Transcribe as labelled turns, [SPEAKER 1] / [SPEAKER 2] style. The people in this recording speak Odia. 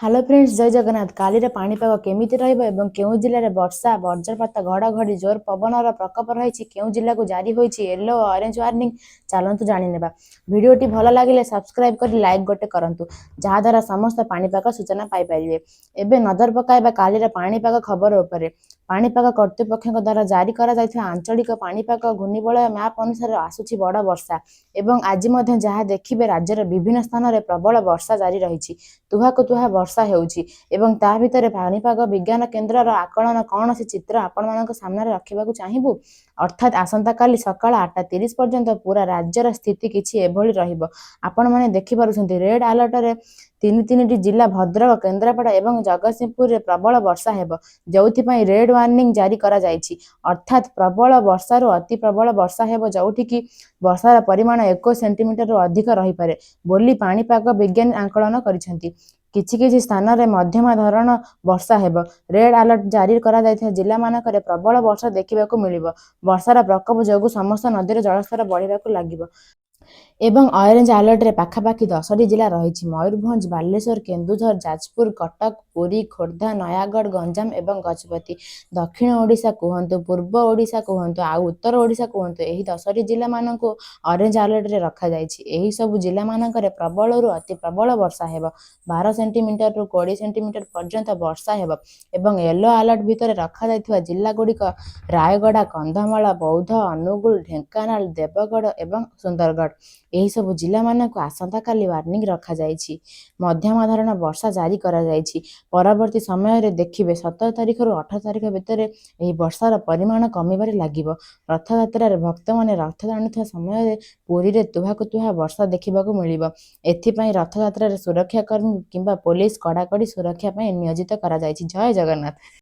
[SPEAKER 1] ହ୍ୟାଲୋ ଫ୍ରେଣ୍ଡସ୍, ଜୟ ଜଗନ୍ନାଥ। କାଲିର ପାଣିପାଗ କେମିତି ରହିବ ଏବଂ କେଉଁ ଜିଲ୍ଲାରେ ବର୍ଷା, ବଜ୍ରପାତ, ଘଡ଼ଘଡ଼ି, ଜୋର ପବନର ପ୍ରକୋପ ରହିଛି, କେଉଁ ଜିଲ୍ଲାକୁ ଜାରି ହୋଇଛି ୟେଲୋ, ଅରେଞ୍ଜ ୱାର୍ଣ୍ଣିଂ, ଚାଲନ୍ତୁ ଜାଣିନେବା। ଭିଡ଼ିଓଟି ଭଲ ଲାଗିଲେ ସବସ୍କ୍ରାଇବ୍ କରି ଲାଇକ୍ ଗୋଟେ କରନ୍ତୁ, ଯାହାଦ୍ୱାରା ସମସ୍ତ ପାଣିପାଗ ସୂଚନା ପାଇପାରିବେ। ଏବେ ନଜର ପକାଇବା କାଲିର ପାଣିପାଗ ଖବର ଉପରେ। ପାଣିପାଗ କର୍ତ୍ତୃପକ୍ଷଙ୍କ ଦ୍ୱାରା ଜାରି କରାଯାଇଥିବା ଆଞ୍ଚଳିକ ପାଣିପାଗ ଘୂର୍ଣ୍ଣିବଳୟ ମ୍ୟାପ୍ ଅନୁସାରେ ଆସୁଛି ବଡ଼ ବର୍ଷା ଏବଂ ଆଜି ମଧ୍ୟ ଯାହା ଦେଖିବେ, ରାଜ୍ୟର ବିଭିନ୍ନ ସ୍ଥାନରେ ପ୍ରବଳ ବର୍ଷା ଜାରି ରହିଛି। ତୁହାକୁ ତୁହା ବର୍ଷା ହେଉଛି ଏବଂ ତା ଭିତରେ ପାଣିପାଗ ବିଜ୍ଞାନ କେନ୍ଦ୍ରର ଆକଳନ କ'ଣ, ସେ ଚିତ୍ର ଆପଣମାନଙ୍କ ସାମ୍ନାରେ ରଖିବାକୁ ଚାହିଁବୁ। ଅର୍ଥାତ୍ ଆସନ୍ତାକାଲି ସକାଳ 8:30 ପର୍ଯ୍ୟନ୍ତ ପୁରା ରାଜ୍ୟର ସ୍ଥିତି କିଛି ଏଭଳି ରହିବ। ଆପଣମାନେ ଦେଖିପାରୁଛନ୍ତି, ରେଡ୍ ଆଲର୍ଟରେ ତିନି ତିନିଟି ଜିଲ୍ଲା ଭଦ୍ରକ, କେନ୍ଦ୍ରାପଡ଼ା ଏବଂ ଜଗତସିଂହପୁରରେ ପ୍ରବଳ ବର୍ଷା ହେବ, ଯେଉଁଥିପାଇଁ ରେଡ୍ ୱାର୍ଣ୍ଣିଂ ଜାରି କରାଯାଇଛି। ଅର୍ଥାତ୍ ପ୍ରବଳ ବର୍ଷାରୁ ଅତି ପ୍ରବଳ ବର୍ଷା ହେବ, ଯେଉଁଠିକି ବର୍ଷାର ପରିମାଣ 21 ସେଣ୍ଟିମିଟରରୁ ଅଧିକ ରହିପାରେ ବୋଲି ପାଣିପାଗ ବିଜ୍ଞାନୀ ଆକଳନ କରିଛନ୍ତି। କିଛି କିଛି ସ୍ଥାନରେ ମଧ୍ୟମ ଧରଣ ବର୍ଷା ହେବ। ରେଡ୍ ଆଲର୍ଟ ଜାରି କରାଯାଇଥିବା ଜିଲ୍ଲାମାନଙ୍କରେ ପ୍ରବଳ ବର୍ଷା ଦେଖିବାକୁ ମିଳିବ। ବର୍ଷାର ପ୍ରକୋପ ଯୋଗୁଁ ସମସ୍ତ ନଦୀର ଜଳସ୍ତର ବଢ଼ିବାକୁ ଲାଗିବ। ଏବଂ ଅରେଞ୍ଜ ଆଲର୍ଟରେ ପାଖାପାଖି 10ଟି ଜିଲ୍ଲା ରହିଛି: ମୟୂରଭଞ୍ଜ, ବାଲେଶ୍ୱର, କେନ୍ଦୁଝର, ଯାଜପୁର, କଟକ, ପୁରୀ, ଖୋର୍ଦ୍ଧା, ନୟାଗଡ଼, ଗଞ୍ଜାମ ଏବଂ ଗଜପତି। ଦକ୍ଷିଣ ଓଡ଼ିଶା କୁହନ୍ତୁ, ପୂର୍ବ ଓଡ଼ିଶା କୁହନ୍ତୁ ଆଉ ଉତ୍ତର ଓଡ଼ିଶା କୁହନ୍ତୁ, ଏହି 10ଟି ଜିଲ୍ଲାମାନଙ୍କୁ ଅରେଞ୍ଜ ଆଲର୍ଟରେ ରଖାଯାଇଛି। ଏହିସବୁ ଜିଲ୍ଲାମାନଙ୍କରେ ପ୍ରବଳରୁ ଅତି ପ୍ରବଳ ବର୍ଷା ହେବ। 12 ସେଣ୍ଟିମିଟରରୁ 20 ସେଣ୍ଟିମିଟର ପର୍ଯ୍ୟନ୍ତ ବର୍ଷା ହେବ। ଏବଂ ୟେଲୋ ଆଲର୍ଟ ଭିତରେ ରଖାଯାଇଥିବା ଜିଲ୍ଲାଗୁଡ଼ିକ ରାୟଗଡ଼ା, କନ୍ଧମାଳ, ବୌଦ୍ଧ, ଅନୁଗୁଳ, ଢେଙ୍କାନାଳ, ଦେବଗଡ଼ ଏବଂ ସୁନ୍ଦରଗଡ଼। ଏହିସବୁ ଜିଲ୍ଲାମାନଙ୍କୁ ଆସନ୍ତାକାଲି ୱାର୍ଣ୍ଣିଂ ରଖାଯାଇଛି। ମଧ୍ୟମ ଧରଣ ବର୍ଷା ଜାରି କରାଯାଇଛି। ପରବର୍ତ୍ତୀ ସମୟରେ ଦେଖିବେ, 17 ତାରିଖରୁ 18 ତାରିଖ ଭିତରେ ଏହି ବର୍ଷାର ପରିମାଣ କମିବାରେ ଲାଗିବ। ରଥଯାତ୍ରାରେ ଭକ୍ତମାନେ ରଥ ଟାଣୁଥିବା ସମୟରେ ପୁରୀରେ ତୁହାକୁ ତୁହା ବର୍ଷା ଦେଖିବାକୁ ମିଳିବ। ଏଥିପାଇଁ ରଥଯାତ୍ରାରେ ସୁରକ୍ଷାକର୍ମୀ କିମ୍ବା ପୋଲିସ କଡ଼ାକଡ଼ି ସୁରକ୍ଷା ପାଇଁ ନିୟୋଜିତ କରାଯାଇଛି। ଜୟ ଜଗନ୍ନାଥ।